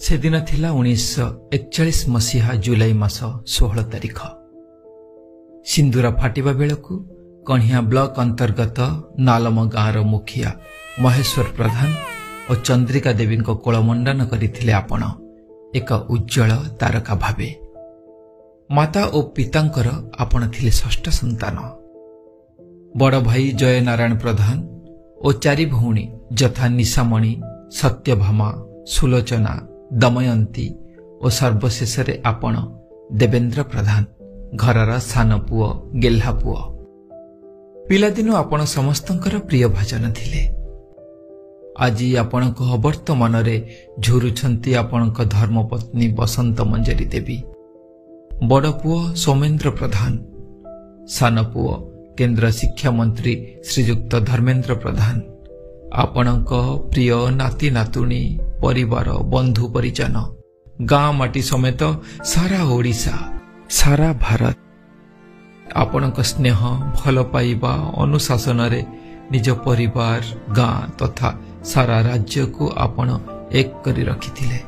ସେଦିନ ଥିଲା 1941 ମସିହା ଜୁଲାଇ ମାସ 16 ତାରିଖ। ସିନ୍ଦୁର ଫାଟିବା ବେଳକୁ କଣିହାଁ ବ୍ଲକ ଅନ୍ତର୍ଗତ ନାଲମ ଗାଁର ମୁଖିଆ ମହେଶ୍ୱର ପ୍ରଧାନ ଓ ଚନ୍ଦ୍ରିକା ଦେବୀଙ୍କ କୋଳମଣ୍ଡନ କରିଥିଲେ ଆପଣ ଏକ ଉଜ୍ଜ୍ୱଳ ତାରକା ଭାବେ। ମାତା ଓ ପିତାଙ୍କର ଆପଣ ଥିଲେ ଷଷ୍ଠ ସନ୍ତାନ। ବଡ଼ ଭାଇ ଜୟନାରାୟଣ ପ୍ରଧାନ ଓ ଚାରି ଭଉଣୀ ଯଥା ନିଶାମଣି, ସତ୍ୟଭାମା, ସୁଲୋଚନା, ଦମୟନ୍ତୀ ଓ ସର୍ବଶେଷରେ ଆପଣ ଦେବେନ୍ଦ୍ର ପ୍ରଧାନ, ଘରର ସାନ ପୁଅ, ଗେହ୍ଲା ପୁଅ। ପିଲାଦିନୁ ଆପଣ ସମସ୍ତଙ୍କର ପ୍ରିୟ ଭାଜନ ଥିଲେ। ଆଜି ଆପଣଙ୍କ ଅବର୍ତ୍ତମାନରେ ଝୁରୁଛନ୍ତି ଆପଣଙ୍କ ଧର୍ମପତ୍ନୀ ବସନ୍ତ ମଞ୍ଜରୀ ଦେବୀ, ବଡ଼ ପୁଅ ସୌମେନ୍ଦ୍ର ପ୍ରଧାନ, ସାନ ପୁଅ କେନ୍ଦ୍ର ଶିକ୍ଷାମନ୍ତ୍ରୀ ଶ୍ରୀଯୁକ୍ତ ଧର୍ମେନ୍ଦ୍ର ପ୍ରଧାନ, ଆପଣଙ୍କ ପ୍ରିୟ ନାତି ନାତୁଣୀ, ପରିବାର, ବନ୍ଧୁ ପରିଜନ, ଗାଁ ମାଟି ସମେତ ସାରା ଓଡ଼ିଶା, ସାରା ଭାରତ। ଆପଣଙ୍କ ସ୍ନେହ, ଭଲ ପାଇବା, ଅନୁଶାସନରେ ନିଜ ପରିବାର, ଗାଁ ତଥା ସାରା ରାଜ୍ୟକୁ ଆପଣ ଏକ କରି ରଖିଥିଲେ।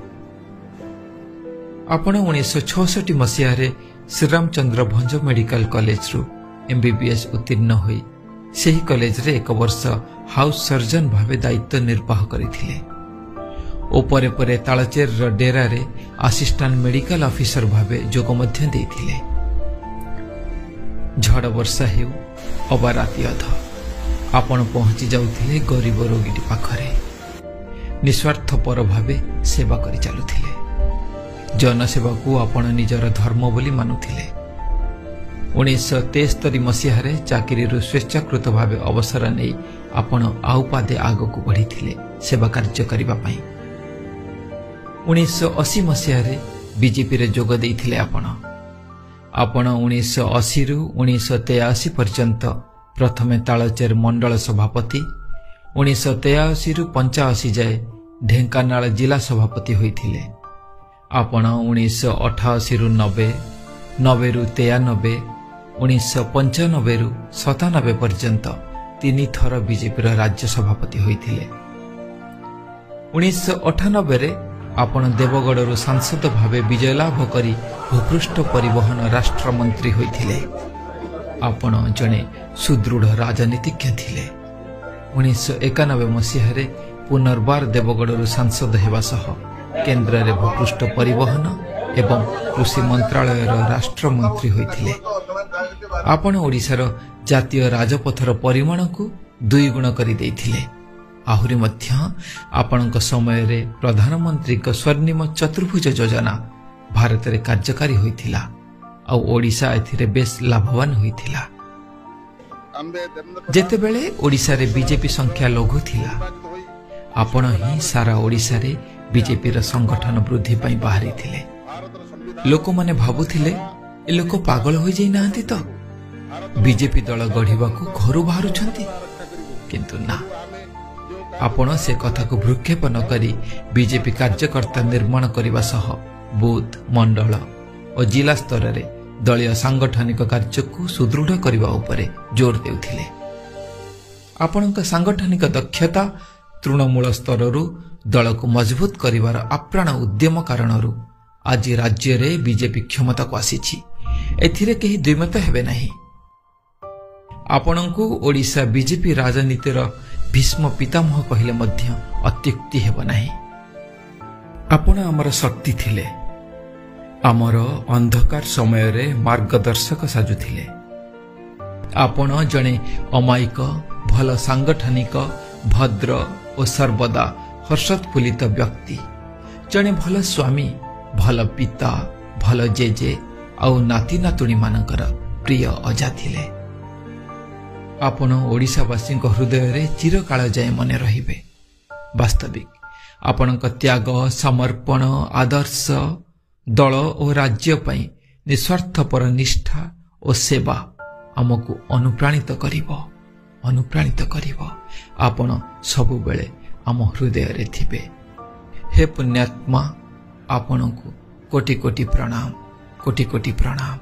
ଆପଣ 1966 ମସିହାରେ ଶ୍ରୀରାମଚନ୍ଦ୍ର ଭଞ୍ଜ ମେଡିକାଲ କଲେଜରୁ ଏମ୍ବିବିଏସ୍ ଉତ୍ତୀର୍ଣ୍ଣ ହୋଇ ସେହି କଲେଜରେ ଏକ ବର୍ଷ ହାଉସ୍ ସର୍ଜନ ଭାବେ ଦାୟିତ୍ୱ ନିର୍ବାହ କରିଥିଲେ ଓ ପରେ ପରେ ତାଳଚେରର ଡେରାରେ ଆସିଷ୍ଟାଣ୍ଟ ମେଡିକାଲ ଅଫିସର ଭାବେ ଯୋଗ ମଧ୍ୟ ଦେଇଥିଲେ। ଝଡ଼ ବର୍ଷା ହେଉ ଅବା ରାତି ଅଧ, ଆପଣ ପହଞ୍ଚି ଯାଉଥିଲେ ଗରିବ ରୋଗୀଟି ପାଖରେ। ନିସ୍ୱାର୍ଥପର ଭାବେ ସେବା କରି ଚାଲୁଥିଲେ। ଜନସେବାକୁ ଆପଣ ନିଜର ଧର୍ମ ବୋଲି ମାନୁଥିଲେ। 1973 ମସିହାରେ ଚାକିରିରୁ ସ୍ୱେଚ୍ଛାକୃତ ଭାବେ ଅବସର ନେଇ ଆପଣ ଆଉ ପାଦେ ଆଗକୁ ବଢ଼ିଥିଲେ ସେବା କାର୍ଯ୍ୟ କରିବା ପାଇଁ। 1980 ମସିହାରେ ବିଜେପିରେ ଯୋଗ ଦେଇଥିଲେ ଆପଣ। ଆପଣ 1980ରୁ 1983 ପର୍ଯ୍ୟନ୍ତ ପ୍ରଥମେ ତାଳଚେର ମଣ୍ଡଳ ସଭାପତି, 1983ରୁ 85 ଯାଏ ଢେଙ୍କାନାଳ ଜିଲ୍ଲା ସଭାପତି ହୋଇଥିଲେ। ଆପଣ 1988ରୁ 90, 90ରୁ 93, 1995ରୁ 97 ପର୍ଯ୍ୟନ୍ତ ତିନିଥର ବିଜେପିର ରାଜ୍ୟ ସଭାପତି ହୋଇଥିଲେ। 1998ରେ ଆପଣ ଦେବଗଡ଼ରୁ ସାଂସଦ ଭାବେ ବିଜୟ ଲାଭ କରି ଭୂପୃଷ୍ଠ ପରିବହନ ରାଷ୍ଟ୍ରମନ୍ତ୍ରୀ ହୋଇଥିଲେ। ଆପଣ ଜଣେ ସୁଦୃଢ଼ ରାଜନୀତିଜ୍ଞ ଥିଲେ। 1991 ମସିହାରେ ପୁନର୍ବାର ଦେବଗଡ଼ରୁ ସାଂସଦ ହେବା ସହ କେନ୍ଦ୍ରରେ ଭୂପୃଷ୍ଠ ପରିବହନ ଏବଂ କୃଷି ମନ୍ତ୍ରାଳୟର ରାଷ୍ଟ୍ରମନ୍ତ୍ରୀ ହୋଇଥିଲେ। ଆପଣ ଓଡ଼ିଶାର ଜାତୀୟ ରାଜପଥର ପରିମାଣକୁ ଦୁଇଗୁଣ କରିଦେଇଥିଲେ। ଆହୁରି ମଧ୍ୟ ଆପଣଙ୍କ ସମୟରେ ପ୍ରଧାନମନ୍ତ୍ରୀଙ୍କ ସ୍ୱର୍ଣ୍ଣିମ ଚତୁର୍ଭୁଜ ଯୋଜନା ଭାରତରେ କାର୍ଯ୍ୟକାରୀ ହୋଇଥିଲା ଆଉ ଓଡ଼ିଶା ଏଥିରେ ବେଶ ଲାଭବାନ ହୋଇଥିଲା। ଯେତେବେଳେ ଓଡ଼ିଶାରେ ବିଜେପି ସଂଖ୍ୟା ଲଘୁ ଥିଲା, ଆପଣ ହିଁ ସାରା ଓଡ଼ିଶାରେ ବିଜେପିର ସଂଗଠନ ବୃଦ୍ଧି ପାଇଁ ବାହାରିଥିଲେ। ଲୋକମାନେ ଭାବୁଥିଲେ ଏ ଲୋକ ପାଗଳ ହୋଇଯାଇନାହାନ୍ତି ତ, ବିଜେପି ଦଳ ଗଢ଼ିବାକୁ ଘରୁ ବାହାରୁଛନ୍ତି। କିନ୍ତୁ ନା, ଆପଣ ସେ କଥାକୁ ଭ୍ରୂକ୍ଷେପ ନ କରି ବିଜେପି କାର୍ଯ୍ୟକର୍ତ୍ତା ନିର୍ମାଣ କରିବା ସହ ବୁଥ, ମଣ୍ଡଳ ଓ ଜିଲ୍ଲା ସ୍ତରରେ ଦଳୀୟ ସାଂଗଠନିକ କାର୍ଯ୍ୟକୁ ସୁଦୃଢ଼ କରିବା ଉପରେ ଜୋର ଦେଉଥିଲେ। ଆପଣଙ୍କ ସାଂଗଠନିକ ଦକ୍ଷତା, ତୃଣମୂଳ ସ୍ତରରୁ ଦଳକୁ ମଜବୁତ କରିବାର ଆପ୍ରାଣ ଉଦ୍ୟମ କାରଣରୁ ଆଜି ରାଜ୍ୟରେ ବିଜେପି କ୍ଷମତାକୁ ଆସିଛି, ଏଥିରେ କେହି ଦ୍ୱିମତ ହେବେ ନାହିଁ। ଆପଣଙ୍କୁ ଓଡ଼ିଶା ବିଜେପି ରାଜନୀତିର ଭୀଷ୍ମ ପିତାମହ କହିଲେ ମଧ୍ୟ ଅତ୍ୟୁକ୍ତି ହେବ ନାହିଁ। ଆପଣ ଆମର ଶକ୍ତି ଥିଲେ, ଆମର ଅନ୍ଧକାର ସମୟରେ ମାର୍ଗଦର୍ଶକ ସାଜୁଥିଲେ। ଆପଣ ଜଣେ ଅମାୟିକ, ଭଲ ସାଂଗଠନିକ, ଭଦ୍ର ଓ ସର୍ବଦା ହର୍ଷୋତ୍ଫୁଲ୍ଲିତ ବ୍ୟକ୍ତି, ଜଣେ ଭଲ ସ୍ୱାମୀ, ଭଲ ପିତା, ଭଲ ଜେଜେ ଆଉ ନାତି ନାତୁଣୀମାନଙ୍କର ପ୍ରିୟ ଅଜା ଥିଲେ। ଆପଣ ଓଡ଼ିଶାବାସୀଙ୍କ ହୃଦୟରେ ଚିରକାଳ ଯାଏ ମନେ ରହିବେ। ବାସ୍ତବିକ ଆପଣଙ୍କ ତ୍ୟାଗ, ସମର୍ପଣ, ଆଦର୍ଶ, ଦଳ ଓ ରାଜ୍ୟ ପାଇଁ ନିସ୍ୱାର୍ଥପର ନିଷ୍ଠା ଓ ସେବା ଆମକୁ ଅନୁପ୍ରାଣିତ କରିବ, ଅନୁପ୍ରାଣିତ କରିବ। ଆପଣ ସବୁବେଳେ ଆମ ହୃଦୟରେ ଥିବେ। ହେ ପୁଣ୍ୟାତ୍ମା, ଆପଣଙ୍କୁ କୋଟି କୋଟି ପ୍ରଣାମ, କୋଟି କୋଟି ପ୍ରଣାମ।